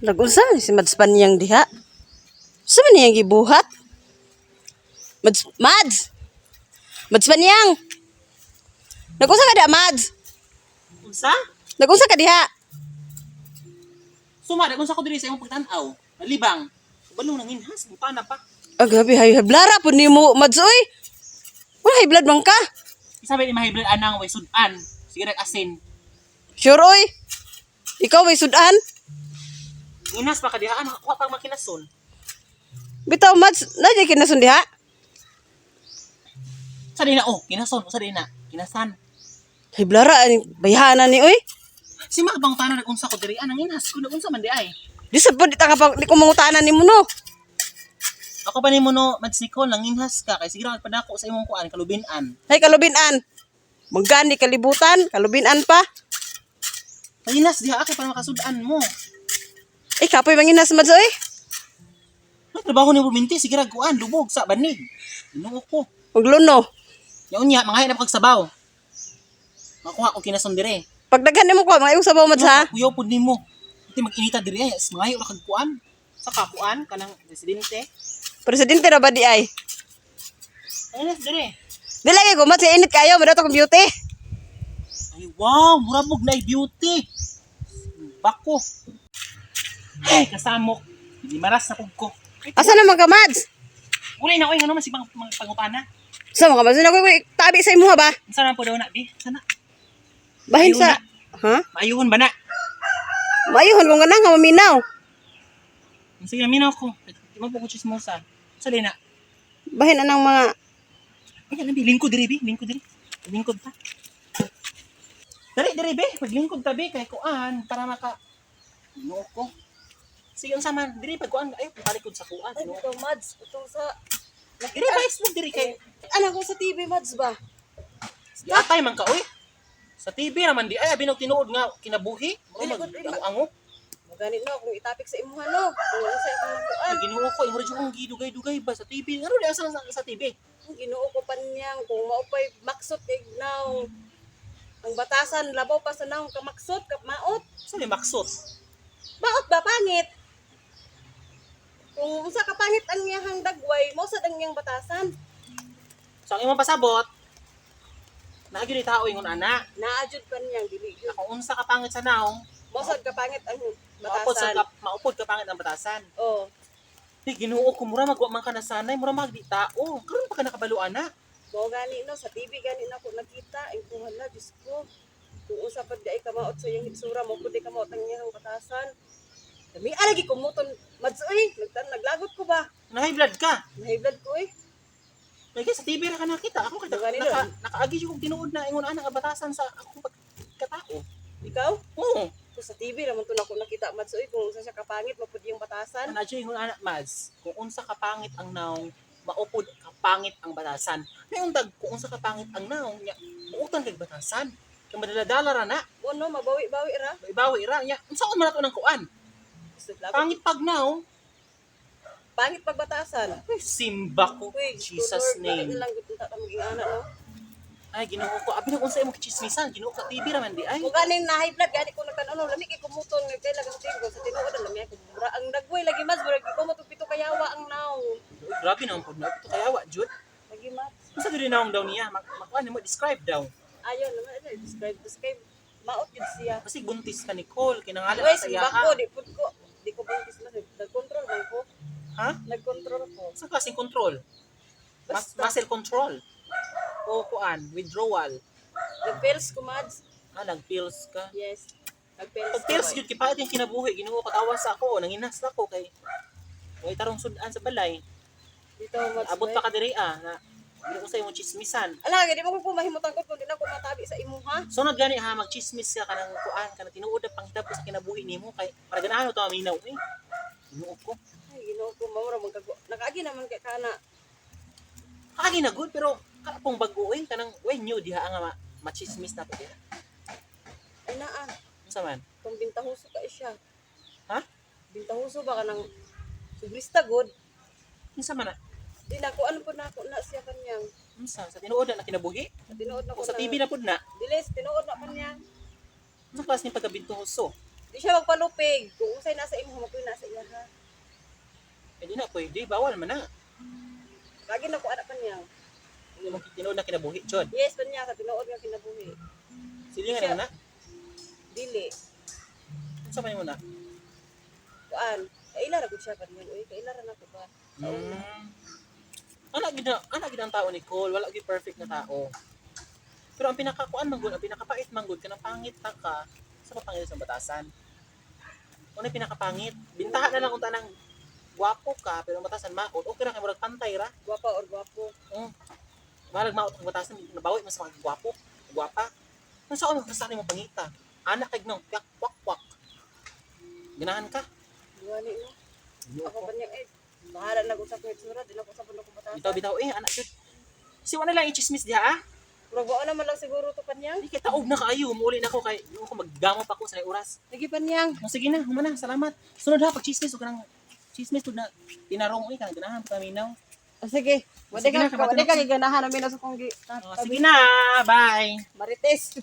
Nag-unsa man si Mads Panyang diha? Unsa man niyang gibuhat? Mads, Mads! Mads Panyang! Nag-unsa ka diha, Mads? Unsa? Nag-unsa ka diha? Suma, kung sa ko diri sa imong pagtan-aw. Nalibang. Balong nanginhas, butana pa. Ah, grabe, hay blara po nimo, Mads, oy. Wala high blood man ka. Isa ba ni mahiblan anang way sudan. Sige nag asin. Sure, oy. Ikaw may sudan? Nginhas pa ka diha, nakakuha pag makinason. Bitaw, Mads, na di kinasun diha? Sa di na oh, kinason, sa di na. Kinasan. Hay blara, ani bayhana ni, oy. Si mga bang tanan nag-unsa ko diri anang inhas ko nag-unsa man di ay. Di sa po, di ta ka pa, di ko mangutanan nimo no. Ako pa nimo no, Mads Nicole, nanginhas ka kay sige ra padako sa imong kuan kalubinan. Hay kalubinan. Manggani kalibutan, kalubinan pa. Nanginhas diha kay para makasudan mo. Eh, kapoy manginas, Mads, oy. May trabaho ni Ruminti, sige ra kuan lubog sa banig. Ginoo ko. Magluno. Nya unya mangayo na pag sabaw. Makuha ko kinason dire. Pagdaghan nimo ko, mga sabaw, Mads, ha? Kuyaw pud nimo. Iti mag-inita diri ay, mangayo ra kag kuan. Sa kakuan kanang presidente. Presidente ra ba di ay? Ay nas diri. Di lagi ko, Mads, init kayo, madato kong beauty. Ay wow, mura mog na beauty. Bako. Ay kasamok. Hindi maras na pug ko. Asa naman ka, Mads? Uli na oy ngano man si mga mga pangutana. Sa mga Mads, na ko tabi sa imuha ba? Unsa man po daw na bi? Sana. Bahin sa ha? Maayuhon ba na? Maayuhon kung ganang nga maminaw. Sige, minaw ko. Di mo po ko chismosa. Sa na. Bahin anang mga Ay, alam, bi, lingkod diri bi, lingkod diri. Lingkod ta. Dali diri bi, paglingkod ta bi kay kuan para maka Ginoo ko. Sige, unsa man diri pag kuan ay palikod sa kuan. Ay, Ginoo. bitaw, Mads, itong sa Diri ba ismog diri kay Ano ko sa TV, Mads ba? Atay man ka oy. Sa TV raman di ay abi nag tinuod nga kinabuhi. Dili, Mao good, mag ango. Magani no kung itapik sa imuha no. Kung unsa akong nakuan. Ay, Ginoo ko, imo ra kong gidugay-dugay ba sa TV. Ano di asa sa TV? Ang Ginoo ko panyang kung maupay maksot kay naong ang batasan labaw pa sa naong kamaksot kamaot. Sa ni maksot. Maot ba pangit? Kung unsa ka pangit ang iyang dagway, mo sad ang iyang batasan. So ang imong pasabot, naa gyud ni tao ingon ana. Naa jud pa niyang dili gyud. Kung unsa ka pangit sa naong, Mo sad ka pangit ang maupod sa batasan. ka, maupod ka pangit ang batasan. Oh, Di Ginoo ko mura magwa man ka na sanay, mura mag di tao. Karon pa ka nakabalo ana. mo gani no sa TV gani na ko nakita ang kuha na Diyos ko. Kung unsa pad di ay kamaot sa iyang hitsura mo pud di kamaot ang iyang batasan. Dami lagi kumuton Mads oy, nagtan naglagot ko ba? Na high blood ka. Na blood ko eh. Kay sa TV ra ka nakita. Ako kay Gani naka, nun. nakaagi jud kog tinuod na ingon ana nga batasan sa akong pagkatao. Ikaw? Oo. Kung sa TV raman to nako nakita Mads oy kung unsa siya kapangit mo pud yung batasan. Ana jud ingon ana Mads, kung unsa ka pangit ang naong, maupod ka pangit ang batasan. May untag kung unsa ka pangit ang naong, nya buutan kag batasan. Kay madala-dala ra na, O no, mabawi-bawi ra. ibawi ra nya. Unsaon man nato ng kuan? Gusto lagot. Pangit pag naong, Pangit pagbatasan. ay, simba ko. Uy, Jesus Lord, name. lang gud ta maging ana no. Ay, Ginoo ko. Abi na unsa imong kichismisan. Ginoo ko TV ra man di ay. Kung ganing na high blood gani ko nagtan-aw no, lami kay kumuton kay laga sa TV sa tinuod ang lami ko. Mura ang dagway lagi mas mura kay kumot og pito kayawa ang naong. Uy, grabe na ang pud na. Ito kayawa, jud. Lagi mas. Unsa gyud naong daw niya? Makuan nimo describe daw. Ayon naman ano, describe describe maot jud siya. Kasi buntis ka Nicole, kinangalan Uy, ka sa iya. simba ko di pud ko di ko buntis mas nag-control man ko. Ha? Nag-control ko. Sa klaseng control? Basta. Muscle control. O kuan, withdrawal. Nag-pills ko Mads. Ah, nagpills ka. Yes. Nag-pills. Pag pills gyud kipait yung kinabuhi, Ginoo ko tawa sa ako, nanginas na ako kay way tarong sudan sa balay. Dito Mads. Abot pa ka diri ah na Ginoo sa imong chismisan. Ala, di mo ko mahimutan ko kung di na ko matabi sa imuha. Sunod gani ha, magchismis ka kanang kuan, kanang tinuod ang panghitabo sa kinabuhi nimo kay para ganahan to maminaw eh. Ginoo ko. Ay, Ginoo ko mamura man kago. Nakaagi naman kay kana. Kaagi na good pero kapong bago eh kanang way new diha nga machismis na po diha. Ay naa, Unsa man? kung bintahuso ka siya. Ha? Bintahuso ba ka ng sugrista god? Unsa man na? Di na ko ano po na ako na siya kanyang. Unsa sa tinuod na kinabuhi? Sa tinuod na O ko sa TV na pud na. Dilis, tinuod na kanyang. Unsa klase ni pagkabintuhoso? Di siya magpalupig. Kung unsay nasa imo, mao nasa iya ha. Eh, di na pwede, bawal man na. Lagi na ko anak pa niya. Hindi mo tinuod na kinabuhi, chod. Yes, pa niya sa tinuod nga kinabuhi. Sige nga na. Dili. Unsa man mo na? Kuan, kaila ra gud siya pa niya. Uy, kaila ra na ko ba? Sa una. Anak gid ang tao, Nicole, wala gyud perfect na tao. Pero ang pinakakuan man gud, ang pinakapait man gud kanang pangit ta ka sa papangit sa batasan. Una pinakapangit, bintahan na lang unta nang gwapo ka pero ang batasan maot, okay ra kay murag pantay ra. Gwapa or gwapo. Balag maot ang batasan, nabawi mas mga gwapo, gwapa. Unsa ko basta nimo pangita? Anak kay nang kwak kwak kwak. Ganahan ka. Gani no. Ako pa niya eh. Bahala na gud sa akong itsura, di na ko sa puno ko batasan. Bitaw bitaw eh anak jud. Si wala lang i-chismis diha ah. Murag wala naman lang siguro to panyang. Di kay taob na kaayo, muuli na ko kay yung ko maggamo pa ko sa oras. Lagi panyang. No, sige na, humana, salamat. Sunod ha pag chismis ug kanang chismis ug na tinarong oy kanang ganahan pa minaw. Oh, sige. Wala Sige na, ka, wala ka giganahan namin sa kong gi. Oh, sige na, bye. Marites.